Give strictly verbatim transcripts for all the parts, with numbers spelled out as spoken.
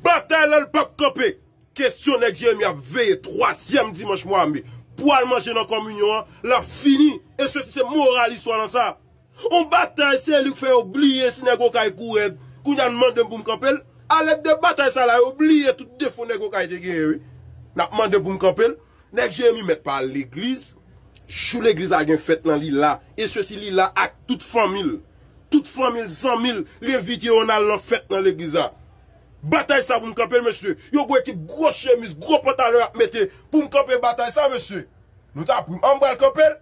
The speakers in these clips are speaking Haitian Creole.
Batay la l p ap kanpe. Kesyon nèg Jeremi ap veye twazyèm dimanch mwa me. Pou al manje nan kominyon an, l ap fini. E sesi se moral istwa lan sa. On batay se li k fè yo bliye si nèg Okay kou rèd. Kounye a n mande m pou m kanpe l. Alèd de batay sa la, yo bliye tout defo nèg Okay te genyen, wi. N ap mande pou m kanpe l. Nèg Jeremi mèt pa al legliz. Jou legliz la gen fèt lan li la. E sesi li la ak tout fanmi l. Tout fanmi l, zanmi l, li envite yo n al nan fèt nan legliz la. Batay sa pou m kanpe l, mesye. Yo gwo ekip gwo chemiz, gwo pantalon y ap mete pou m kanpe batay sa, mesye. Nou ta pri m. An m pral kanpe l.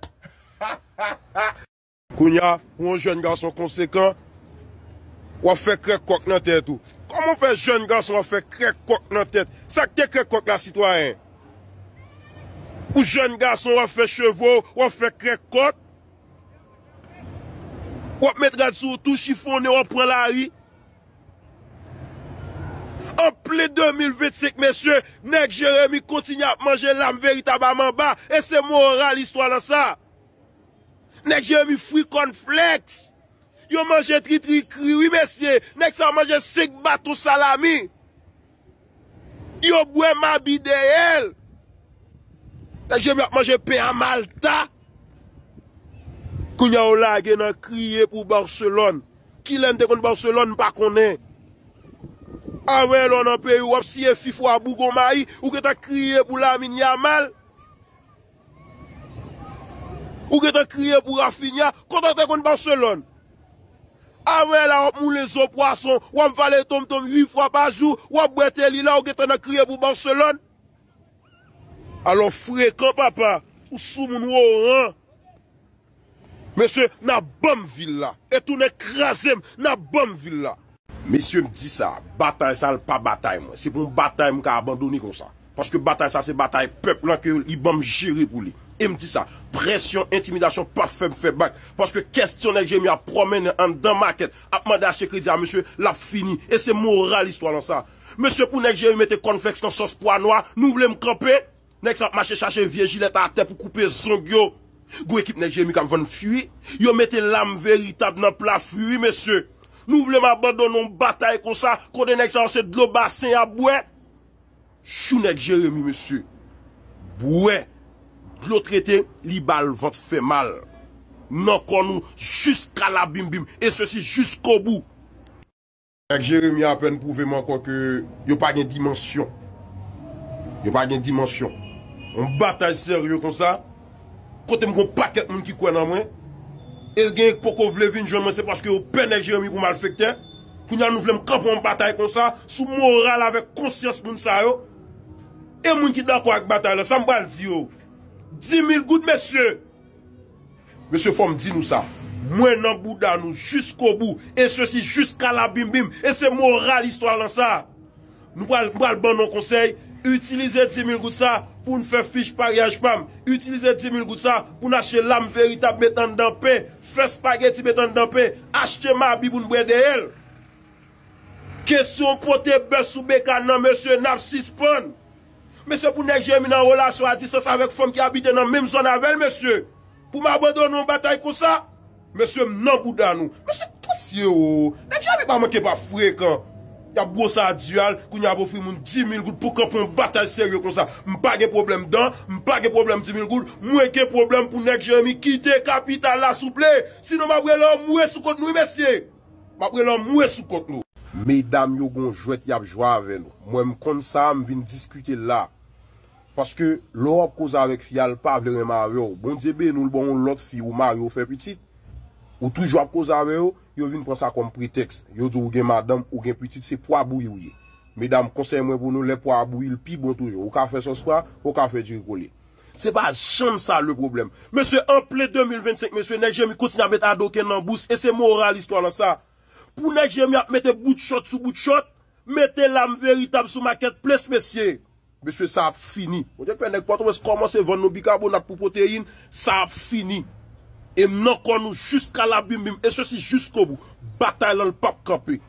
Kounye a, pou yon jèn gason konsekan, w ap fè krèk kòk nan tèt ou. Kòman w fè jèn gason w ap fè krèk kòk nan tèt? Sa k te krèk kòk la, sitwayen? Ou jèn gason, w ap fè cheve w, w ap fè krèk kòk. W ap met rad sou ou tou chifonnen, w ap pran lari. An plen de mil vennsenk, mesye, nèg Jeremi kontinye ap manje lam veritab a manba, e se moral istwa lan sa. Nèg Jeremi fri kònflèks. Yo manje tritri kri, wi, mesye. Nèg sa yo manje senk baton salami. Yo bwè mabi dèyè l. Nèg Jeremi ap manje pen a Malta. Kounye a yo lage nan kriye pou Barcelone. Kilè n te konn Barcelone, m pa konnen. Avè lè w nan peyi w ap siye fifwa bougon mayi, ou gentan kriye pou Lamine Yamal. Ou gentan kriye pou Raphinha, kontan te konn Barcelone. Avè la w ap moulen zo pwason, w ap vale tonmtonm uit fwa pa jou, w ap bwè teli la, ou gentan nan kriye pou Barcelone. Alò frekan papa, ou soumoun ou oran. Mesye, n ap ban m vil la. E tounen kraze m, n ap ban m vil la. Mesye, m di sa, batay sa l pa batay mwen. Se pa yon batay m ka abandone konsa. Paske batay sa se batay pèp lan ke li ban m jere pou li. E m di sa, presyon, entimidasyon p ap fè m fè bak. Paske kèsyon nèg Jeremi ap pwòmennen anndan makèt, ap mande achte kredi a mesye, l ap fini. E se moral istwa lan sa. Mesye, pou nèg Jeremi mete kònflèks nan sòs pwa nwa, nou vle m kanpe? Nèg sa ap mache chache vye jilèt atè pou koupe zong yo. Gwo ekip nèg Jeremi k ap vann fwi. Yo mete lam veritab nan pla fwi, wi, mesye. Nou vle m abandone yon batay konsa, kote nèg sa yo se dlo basen y ap bwè? Chou nèg Jeremi, mesye. Bwè dlo trete, li ba l vant fè mal. Nan kò nou, jiska la bim bim. E sesi jiskobou. Nèg Jeremi apèn pwouve m ankò ke yo pa gen dimansyon. Yo pa gen dimansyon. Yon batay serye konsa, kote m gon pakèt moun ki kwè nan mwen, e gen poko vle vin jwenn mwen, se paske yo pè nèg Jeremi pou malfektè. Kounye a nou vle m kanpe yon batay konsa, sou moral avèk konsyans moun sa yo. E moun ki dakò ak batay la, sa m pral di yo? Di mil goud, mesye! Mesye, fò m di nou sa. Mwen nan bouda nou jiskobou, e sesi jiska la bim bim, e se moral istwa lan sa. Nou pral, m pral ban nou konsèy, itilize di mil goud sa pou n fè fich paryaj pa m. Itilize di mil goud sa pou n achte lam veritab met anndan pen, fè spageti met anndan pen, achte mabi pou n bwè dèyè l. Kesyon pote bèf sou bekàn nan, mesye, n ap sispann. Mesye, pou nèg Jeremi nan relasyon a distans avèk fanm ki abite nan menm zòn avè l, mesye. Pou m abandone yon batay konsa? Mesye, m nan bouda nou. Mesye, mesye o. Nèg Jeremi pa manke pa frekan. Y ap bwose a dyal, kounye a ap ofri moun di mil goud pou kanpe yon batay serye konsa. M pa gen pwoblèm dan, m pa gen pwoblèm di mil goud, mwen gen pwoblèm pou nèg Jeremi kite kapital la, souple. Sinon, m ap rele anmwe sou kont nou, wi, mesye. M ap rele anmwe sou kont nou. Medam yo gon jwèt y ap jwe avè nou. Mwen m konn sa, m vin diskite la. Paske lè w ap koze avèk fi a, l pa vle renmen avè w. Bondye beni w, l ba w yon lòt fi, ou marye, ou fè pitit. Ou toujou ap koze avè yo, yo vin pran sa kòm pretèks. Yo di w ou gen madanm, ou gen pitit, se pwa bouyi w ye. Medam, konsèy mwen pou nou, lè pwa a bouyi, l pi bon toujou. Ou ka fè sòs pwa, ou ka fè diri kole. Se pa janm sa le pwoblèm. Mesye, an plen de mil vennsenk, mesye, nèg Jeremi kontinye ap met adoken nan bous, e se moral istwa lan sa. Pou nèg Jeremi ap mete bout chòt sou bout chòt, mete lam veritab sou makèt ples, mesye. Mesye, sa ap fini. Ou te kwè nèg Pòtoprens kòmanse vann nou bikabonat pou pwoteyin, sa ap fini. E m nan kò nou jiska la bim bim, e sesi jiskobou. Batay lan l p ap kanpe.